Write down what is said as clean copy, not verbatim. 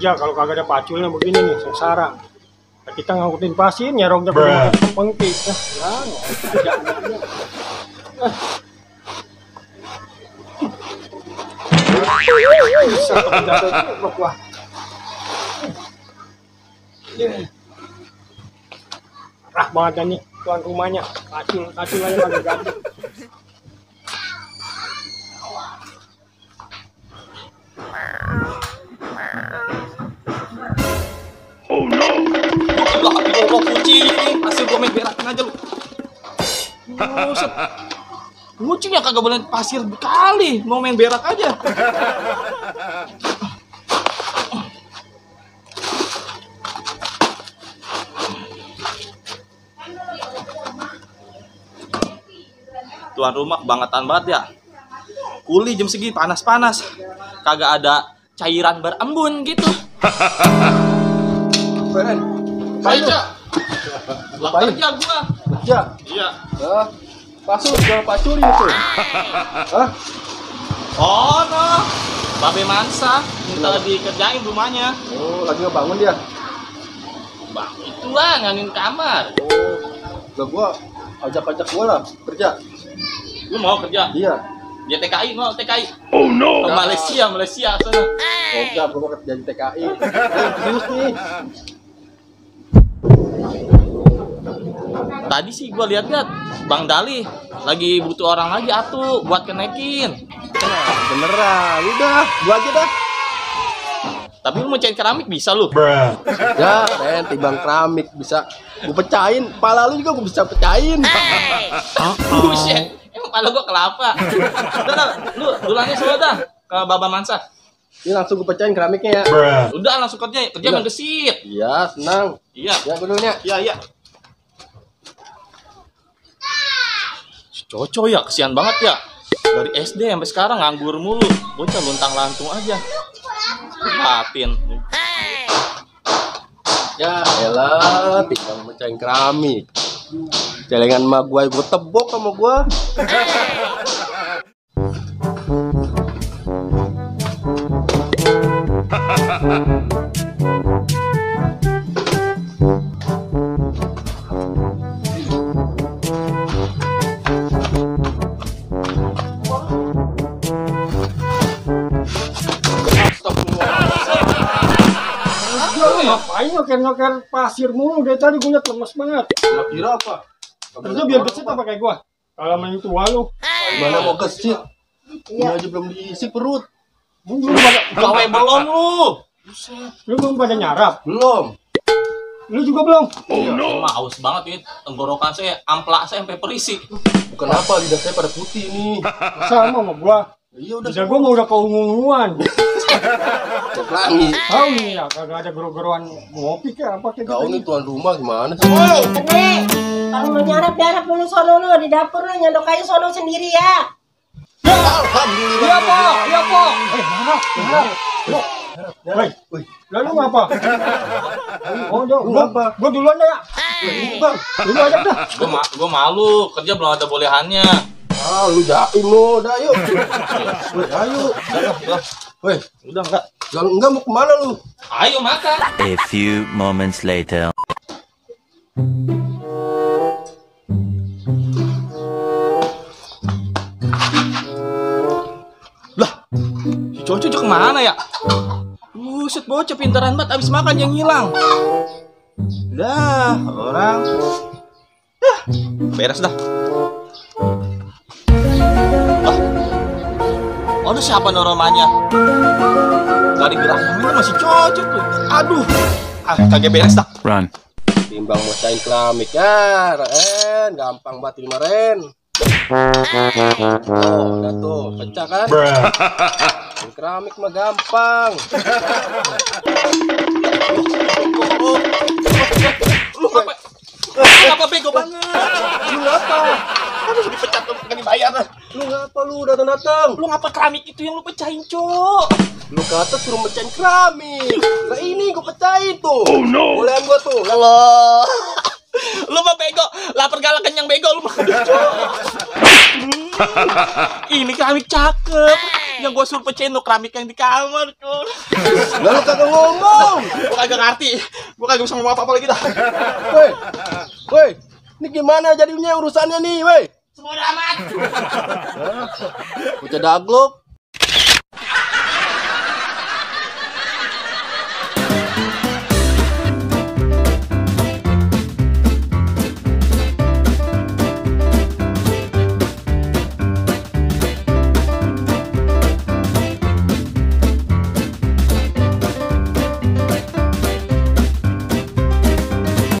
kerja kalau kagak ada paculnya begini nih, sengsara. Nah, kita ngangkutin pasir, nyerongnya ke pengki. Bisa jatuh blok gua. Parah banget nih tuan rumahnya. Pacul aja kagak ganti. Oh no. Gua kunci ini, hasil gua main berakin aja lu. Buset. Kucing yang kagak boleh pasir kali, mau main berak aja. Tuan rumah kebangetan banget ya. Kuli jam segini panas-panas, kagak ada cairan berembun gitu. Beren, Aja. Lah kerja gua. kerja. Iya. Jual pacul itu. Hah? Oh no, Babe Mansa minta dikerjain rumahnya. Oh, lagi ngebangun dia. Bang, itulah ngangin kamar. Lah gua ajak gua lah kerja. Lu mau kerja? Iya. Dia TKI, mau TKI. Oh no. Ke Malaysia sana. Oh, enggak, gua mau kerja di TKI. Serius nih. Tadi sih gua lihat-lihat Bang Dali lagi butuh orang lagi atuh buat kenaikin. Beneran, udah, gua aja dah. Tapi lu mau cain keramik bisa lu? Ya, Ren, timbang keramik bisa gua pecahin. Pala lu juga gua bisa pecahin. Buset. Emang pala gua kelapa. Udah, lu dulangnya semua dah ke Baba Mansa. Ini langsung gua pecahin keramiknya ya. Udah langsung kerja main gesit. Iya, senang. Iya. Ya, gua dulunya. Iya. Si Coco ya, kesian banget ya. Dari SD sampai sekarang nganggur mulu. Bocah luntang-lantung aja. Batin. Ya, elah, timbang pecahin keramik. Celengan emak gua tebok sama gua. Ngapain nyoker pasir mulu dari tadi, gue liat lemes banget. Kira apa? Kerja biar gesit apa kayak gua? Kalau main tua lu. Gimana mau gesit? Ini aja belum diisi perut. Belum pada Gawe belum lu? lu belum pada nyarap. Belum. Lu juga belum. Iya, haus banget ini. Tenggorokan saya, amplak saya sampai perisi. Bukan apa, lidah saya pada putih nih. Sama gua. Iya udah. Bisa gua mau udah keunguan. Cek lagi. Tahu nih ya, kagak ada gero-geroan ngopi kayak apa kayak Kau gitu. nih tuan rumah gimana sih? Hei, Kene, kalau mau nyarap dulu sono lu di dapur lu, nyendok aja sono sendiri ya. Alhamdulillah. Iya, Pak. Iya, Pak. Woi, lalu ngapa? Oh, gua duluan dah ya. Bang, Dulu aja dah. Gua malu, kerja belum ada bolehannya. lu jaim lo, dah yuk. Woi, ayo. Woi, Udah enggak? kalau enggak mau kemana lu? Ayo makan. A few moments later. Lah, si Coco kemana ya? Buset, bocah pintaran banget, abis makan yang hilang. Dah, orang. Dah, beres dah. Aduh, siapa namanya? Dari gerahnya ini masih cocok tuh. Aduh, kagak beres dah. Run. Timbang mau cain keramik ya, Ren. Gampang banget ini Ren. Oh, udah tuh, pecah kan? Cain keramik mah gampang. Lu ngapa bego banget? Lu ngapa? Aduh, dipecat tuh, gak dibayar. Lu ngapa lu datang-datang? Lu ngapa keramik itu yang lu pecahin, Cok? Lu kata suruh mecahin keramik. Nah ini gua pecahin tuh. Oh no. Bolehan gua tuh. Allah. Lu mah bego, lapar galak kenyang bego lu mah. Cok. Ini keramik cakep. Yang gue suruh pecahin lo keramik yang di kamar, cuy. Lalu kagak ngomong. Gue kagak ngerti. Gue kagak bisa ngomong apa-apa lagi dah. Woi, ini gimana jadinya urusannya nih, woi? Semua udah amat. Bocah daglok.